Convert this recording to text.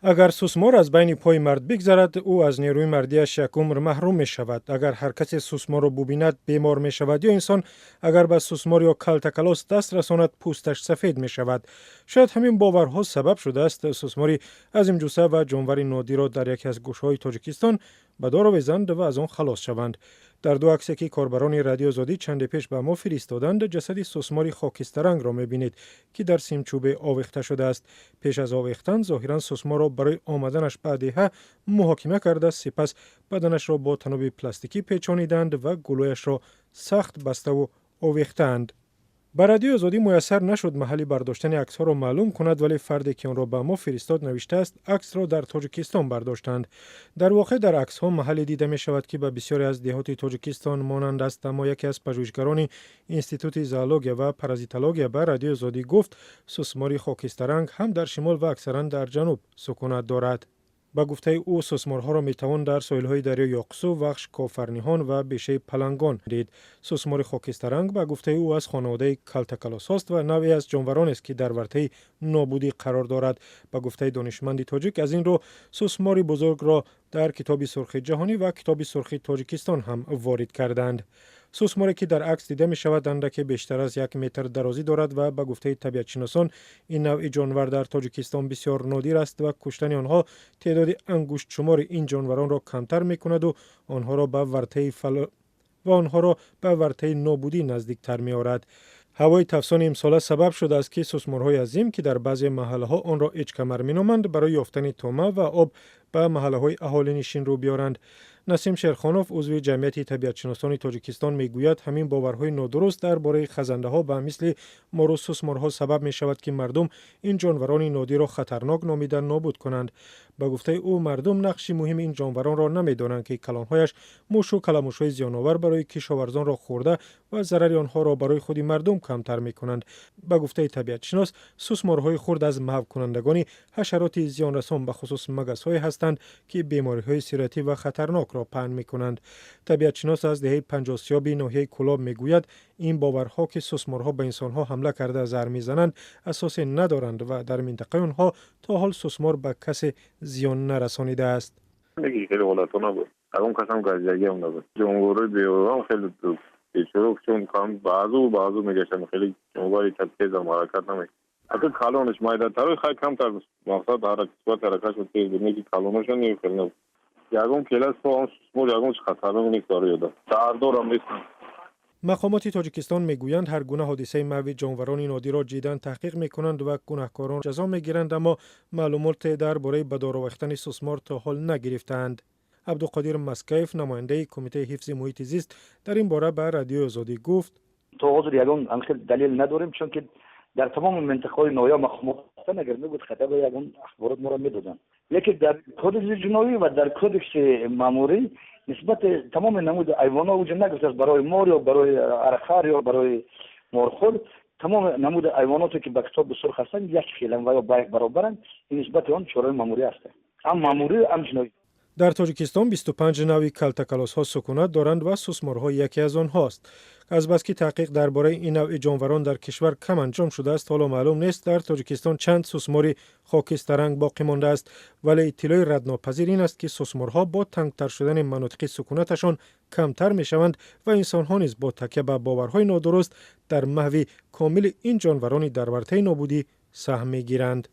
Агар сусмор аз байни пои мард бигзарад, ӯ аз нерӯи мардиаш як умр маҳрум мешавад. Агар ҳар касе сусморро бубинад, бемор мешавад ё инсон агар ба сусмор ё калтакалос даст расонад, пӯсташ сафед мешавад. Шояд ҳамин боварҳо сабаб шудааст, сусмори азимҷусса ва ҷонвари нодирро дар яке аз гӯшаҳои Тоҷикистон ба дор овезанд ва аз он халос шаванд. Дар ду аксе, ки корбарони Радиои Озодӣ чанде пеш ба мо фиристоданд, ҷасади сусмори хокистарангро мебинед, ки дар симчӯбе овехта шудааст. Пеш аз овехтан зоҳиран сусморро барои омаданаш ба деҳа муҳокима карда, сипас баданашро бо таноби пластикӣ печониданд ва гулӯяшро сахт баставу овехтаанд. Ба Радиои Озодӣ муяссар нашуд маҳалли бардоштани аксҳоро маълум кунад, вале фарде, ки онро ба мо фиристод, навиштааст, аксро дар Тоҷикистон бардоштанд. Дар воқеъ дар аксҳо маҳалле дида мешавад, ки ба бисёре аз деҳоти Тоҷикистон монанд аст. Аммо яке аз пажӯҳишгарони Институти зоология ва паразитология ба Радиои Озодӣ гуфт, сусмори хокистаранг ҳам дар шимол ва аксаран дар ҷануб сукунат дорад. Ба гуфтаи ӯ, сусморҳоро метавон дар соҳилҳои дарёи Ёқсу, Вахш, Кофарниҳон ва бешаи Палангон дид. Сусмори хокистаранг, ба гуфтаи ӯ, аз хонаводаи калтакалосҳост ва навъе аз ҷонваронест, ки дар вартаи нобудӣ қарор дорад. Ба гуфтаи донишманди тоҷик, аз ин рӯ сусмори бузургро дар Китоби сурхи ҷаҳонӣ ва Китоби сурхи Тоҷикистон ҳам ворид карданд. Сусморе, ки дар акс дида мешавад, андаке бештар аз 1 метр дарозӣ дорад ва ба гуфтаи табиатшиносон, ин навъи ҷонвар дар Тоҷикистон бисёр нодир аст ва куштани онҳо теъдоди ангуштшумори ин ҷонваронро камтар мекунаду онҳоро ба вартаи нобудӣ наздиктар меорад. Ҳавои тафсони имсола сабаб шудааст, ки сусморҳои азим, ки дар баъзе маҳаллаҳо онро эчкамар меноманд, барои ёфтани тӯъма ва об ба маҳаллаҳои аҳолинишин рӯ биёранд. Насим Шерхонов, узви Ҷамъияти табиатшиносони Тоҷикистон, мегӯяд, ҳамин боварҳои нодуруст дар бораи хазандаҳо ба мисли мору сусморҳо сабаб мешавад, ки мардум ин ҷонварони нодирро хатарнок номида нобуд кунанд. Ба гуфтаи ӯ, мардум нақши муҳими ин ҷонваронро намедонанд, ки калонҳояш мушу каламушҳои зиёновар барои кишоварзонро хӯрда ва зарари онҳоро барои худи мардум камтар мекунанд. Ба гуфтаи табиатшинос, сусморҳои хурд аз маҳвкунандагони ҳашароти зиёнрасон, бахусус магасҳое ҳастанд, ки бемориҳои сироятӣ ва хатарнокро паҳн мекунанд. Табиатшинос аз деҳаи Панҷосиёби ноҳияи Кӯлоб мегӯяд, ин боварҳо, ки сусморҳо ба инсонҳо ҳамла карда заҳр мезананд, асосе надоранд ва дар минтақаи онҳо то ҳол сусмор ба касе зиён нарасонидааст. Хеле ҳолатҳо набуд, ягон касам газиягиам набуд. Ҷонворои беорам хеле бечора, чун баъзу баъзу мегаштанд, хеле ҷонвари тезам ҳаракат намекард. Ака калонаш майдатаро хай камтар, мақсад, сурати ҳаракатшон тез буд, не ки калонашон не, хеле набуд. Ягон келас он сусмор ягон чи хатарнок нест барои одам, сардорам нестам. Мақомоти Тоҷикистон мегӯянд, ҳар гуна ҳодисаи маҳви ҷонварони нодирро ҷиддан таҳқиқ мекунанд ва гунаҳкорон ҷазо мегиранд, аммо маълумоте дар бораи ба дор овехтани сусмор то ҳол нагирифтаанд. Абдуқодир Маскаев, намояндаи Кумитаи ҳифзи муҳити зист, дар ин бора ба Радиои Озодӣ гуфт: То ҳозир ягон хел далел надорем, чунки дар тамоми минтақаҳои ноҳия мақомот ҳастанд. Агар мебуд, хотя бы ягон ахборот моро медоданд. Лекин дар Кодекси ҷиноӣ ва дар Кодекси маъмурӣ нисбати тамоми намуди айвонҳо уҷо нагуфтааст, барои мор ё барои архар ё барои морхӯр. Тамоми намуди айвоноте, ки ба Китоби сурх ҳастанд, як хеланд ва ё баробаранд. Нисбати он чораи маъмурӣ ҳастанд, ҳам маъмурӣ, ҳам ҷиноӣ. Дар Тоҷикистон 25 навъи калтакалосҳо сукунат доранд ва сусморҳо яке аз онҳост. Азбаски таҳқиқ дар бораи ин навъи ҷонварон дар кишвар кам анҷом шудааст, ҳоло маълум нест, дар Тоҷикистон чанд сусмори хокистаранг боқӣ мондааст. Вале иттилои раднопазир ин аст, ки сусморҳо бо тангтар шудани манотиқи сукунаташон камтар мешаванд ва инсонҳо низ бо такя ба боварҳои нодуруст дар маҳви комили ин ҷонварони дар вартаи нобудӣ саҳм мегиранд.